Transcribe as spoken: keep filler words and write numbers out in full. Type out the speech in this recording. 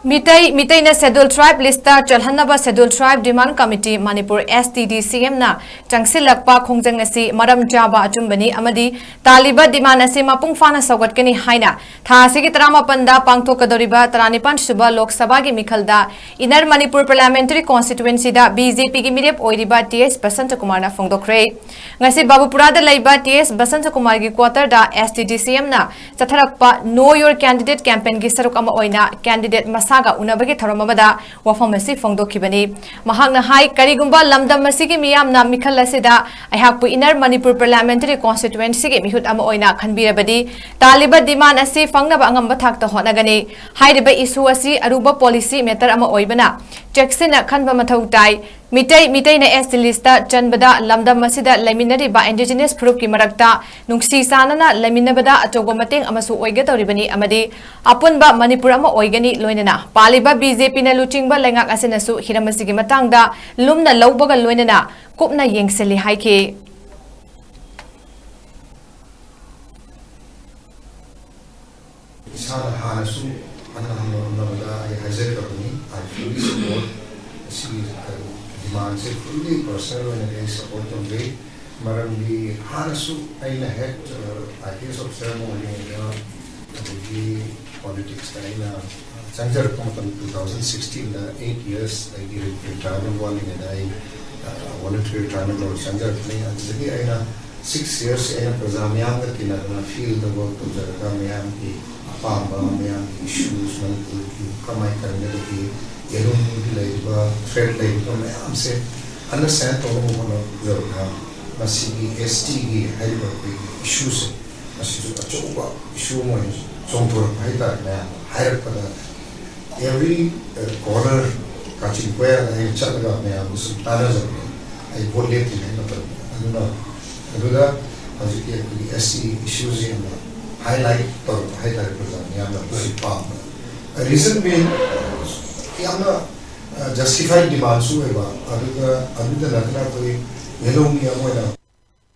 Meitei, ꯃꯤꯇꯩꯅ Scheduled Tribe list ꯆꯜꯍꯟꯅꯕ Scheduled Tribe Demand Committee, Manipur, S T D C M ꯅ ꯆꯪꯁꯤꯜꯂꯛꯄ ꯈꯣꯡꯖꯪ ꯑꯁꯤ ꯃꯔꯝ ꯆꯥꯕ ꯑꯆꯨꯝꯕꯅꯤ ꯑꯃꯗꯤ ꯇꯥꯜꯂꯤꯕ demand ꯑꯁꯤ ꯃꯄꯨꯡ ꯐꯥꯅ ꯁꯧꯒꯠꯀꯅꯤ ꯍꯥꯏꯅ ꯊꯥ ꯑꯁꯤꯒꯤ ꯇꯔꯥꯃꯥꯄꯟꯗ ꯄꯥꯡꯊꯣꯛꯀꯗꯧꯔꯤꯕ ꯇꯔꯥꯅꯤꯄꯥꯟ ꯁꯨꯕ ꯂꯣꯛ ꯁꯚꯥꯒꯤ ꯃꯤꯈꯜꯗ Inner Manipur Parliamentary Constituency ꯗ B J P ꯒꯤ ꯃꯤꯔꯦꯞ ꯑꯣꯏꯔꯤꯕ T S ꯕꯁꯟꯇꯀꯨꯃꯥꯔꯅ ꯐꯣꯡꯗꯣꯛꯈ꯭ꯔꯦ꯫ ꯉꯁꯤ ꯕꯥꯕꯨꯄꯨꯔꯥꯗ ꯂꯩꯕ T S ꯕꯁꯟꯇꯀꯨꯃꯥꯔꯒꯤ quarter ꯗ S T D C M ꯅ ꯆꯠꯊꯔꯛꯄ Know Your Candidate campaign ꯒꯤ ꯁꯔꯨꯛ ꯑꯃ ꯑꯣꯏꯅ candidate ꯃꯁꯥꯒ ꯎꯅꯕꯒꯤ ꯊꯧꯔꯝ ꯑꯃꯗ ꯋꯥꯐꯝ ꯑꯁꯤ ꯐꯣꯡꯗꯣꯛꯈꯤꯕꯅꯤ꯫ ꯃꯍꯥꯛꯅ ꯍꯥꯏ, ꯀꯔꯤꯒꯨꯝꯕ ꯂꯝꯗꯝ ꯑꯁꯤꯒꯤ ꯃꯤꯌꯥꯝꯅ ꯃꯤꯈꯜ ꯑꯁꯤꯗ ꯑꯩꯍꯥꯛꯄꯨ Inner Manipur Parliamentary Constituency ꯒꯤ ꯃꯤꯍꯨꯠ ꯑꯃ ꯑꯣꯏꯅ ꯈꯟꯕꯤꯔꯕꯗꯤ, ꯇꯥꯜꯂꯤꯕ demand ꯑꯁꯤ ꯐꯪꯅꯕ ꯑꯉꯝꯕ ꯊꯥꯛꯇ ꯍꯣꯠꯅꯒꯅꯤ꯫ ꯍꯥꯏꯔꯤꯕ issue ꯑꯁꯤ ꯑꯔꯨꯕ policy matter ꯑꯃ ꯑꯣꯏꯕꯅ ꯆꯦꯛꯁꯤꯟꯅ ꯈꯟꯕ ꯃꯊꯧ ꯇꯥꯏ꯫ ꯃꯤꯇꯩ, ꯃꯤꯇꯩꯅ S T list ꯆꯟꯕꯗ ꯂꯝꯗꯝ ꯑꯁꯤꯗ ꯂꯩꯃꯤꯟꯅꯔꯤꯕ indigenous ꯐꯨꯔꯨꯞꯀꯤ ꯃꯔꯛꯇ ꯅꯨꯡꯁꯤ ꯆꯥꯟꯅꯅ ꯂꯩꯃꯤꯟꯅꯕꯗ ꯑꯆꯧꯕ ꯃꯇꯦꯡ ꯑꯃꯁꯨ ꯑꯣꯏꯒꯗꯧꯔꯤꯕꯅꯤ ꯑꯃꯗꯤ ꯑꯄꯨꯟꯕ ꯃꯅꯤꯄꯨꯔ ꯑꯃ ꯑꯣꯏꯒꯅꯤ꯫ ꯂꯣꯏꯅꯅ ꯄꯥꯜꯂꯤꯕ B J P ꯅ ꯂꯨꯆꯤꯡꯕ ꯂꯩꯉꯥꯛ ꯑꯁꯤꯅꯁꯨ ꯍꯤꯔꯝ ꯑꯁꯤꯒꯤ ꯃꯇꯥꯡꯗ ꯂꯨꯝꯅ ꯂꯧꯕꯒ ꯂꯣꯏꯅꯅ ꯀꯨꯞꯅ ꯌꯦꯡꯁꯤꯜꯂꯤ ꯍꯥꯏꯈꯤ꯫ ꯏꯁꯥꯅ ꯍꯥꯟꯅꯁꯨ ꯍꯟꯅ ꯍꯟꯅ ꯍꯣꯠꯅꯕꯗ ꯑꯩ ꯍꯥꯏꯖꯈ꯭ꯔꯕꯅꯤ, I fully support ꯑꯁꯤꯒꯤ ꯗꯤꯃꯥꯟꯁꯦ꯫ Fully personal ꯑꯣꯏꯅꯗꯤ ꯑꯩ support ꯇꯧꯖꯩ꯫ ꯃꯔꯝꯗꯤ ꯍꯥꯟꯅꯁꯨ ꯑꯩꯅ ꯍꯦꯛ, ꯑ, I P S officer ꯑꯃ ꯑꯣꯏꯔꯤꯉꯩꯗ, ꯑꯗꯒꯤ politics ꯇ ꯑꯩꯅ ꯆꯪꯖꯔꯛꯄ ꯃꯇꯝ, two thousand sixteen ꯗ eight years ꯑꯩꯒꯤ retirement ꯋꯥꯠꯂꯤꯉꯩꯗ ꯑꯩ, ꯑ, voluntary retirement ꯂꯧꯔ ꯆꯪꯖꯔꯛꯄꯅꯤ꯫ ꯑꯗꯨꯗꯒꯤ ꯑꯩꯅ six years ꯑꯩꯅ ꯄ꯭ꯔꯖꯥ ꯃꯌꯥꯝꯒ ꯇꯤꯟꯅꯗꯨꯅ field ꯗ work ꯇꯧꯖꯔꯒ ꯃꯌꯥꯝꯒꯤ ꯑꯄꯥꯝꯕ, ꯃꯌꯥꯝꯒꯤ issues, ꯃꯅꯤꯄꯨꯔꯒꯤ ꯀꯃꯥꯏꯅ ꯀꯟꯒꯗꯒꯦ, ꯌꯦꯂꯣꯡꯒꯤ ꯂꯩꯔꯤꯕ threat ꯂꯩꯔꯤꯕ ꯃꯌꯥꯝꯁꯦ understand ꯇꯧꯅꯕ ꯍꯣꯠꯅꯖꯕꯗ ꯃꯁꯤꯒꯤ S T ꯒꯤ ꯍꯥꯏꯔꯤꯕ ꯑꯩꯈꯣꯏꯒꯤ issue ꯁꯦ, ꯃꯁꯤꯁꯨ ꯑꯆꯧꯕ issue ꯑꯃ ꯑꯣꯏꯅ ꯆꯣꯡꯊꯣꯔꯛꯄ ꯍꯥꯏꯇꯥꯔꯦ꯫ ꯃꯌꯥꯝꯅ ꯍꯥꯏꯔꯛꯄꯗ every, ꯑ, corner, ꯀꯥꯆꯤꯟ ꯀꯣꯌꯥꯗ ꯑꯩꯅ ꯆꯠꯂꯒ ꯃꯌꯥꯝꯗ ꯁꯨꯝ ꯇꯥꯟꯅꯖꯕꯅꯦ, ꯑꯩ vote ꯂꯦꯞꯇ꯭ꯔꯤꯉꯩ ꯃꯇꯝꯗ꯫ ꯑꯗꯨꯅ ꯑꯗꯨꯗ ꯍꯧꯖꯤꯛꯀꯤ ꯑꯩꯈꯣꯏꯒꯤ S T issue ꯁꯦ ꯌꯥꯝꯅ highlight ꯇꯧꯔꯛꯄ ꯍꯥꯏꯇꯥꯔꯦ, ꯄ꯭ꯔꯖꯥ ꯃꯤꯌꯥꯝꯅ ꯑꯩꯈꯣꯏꯁꯨ ꯄꯥꯝꯕ꯫ Reason being, ꯌꯥꯝꯅ, ꯑ, justified demand ꯁꯨ ꯑꯣꯏꯕ, ꯑꯗꯨꯒ ꯑꯗꯨꯗ ꯅꯠꯇꯅ ꯑꯩꯈꯣꯏ ꯌꯦꯂꯣꯡꯒꯤ ꯑꯃ ꯑꯣꯏꯅ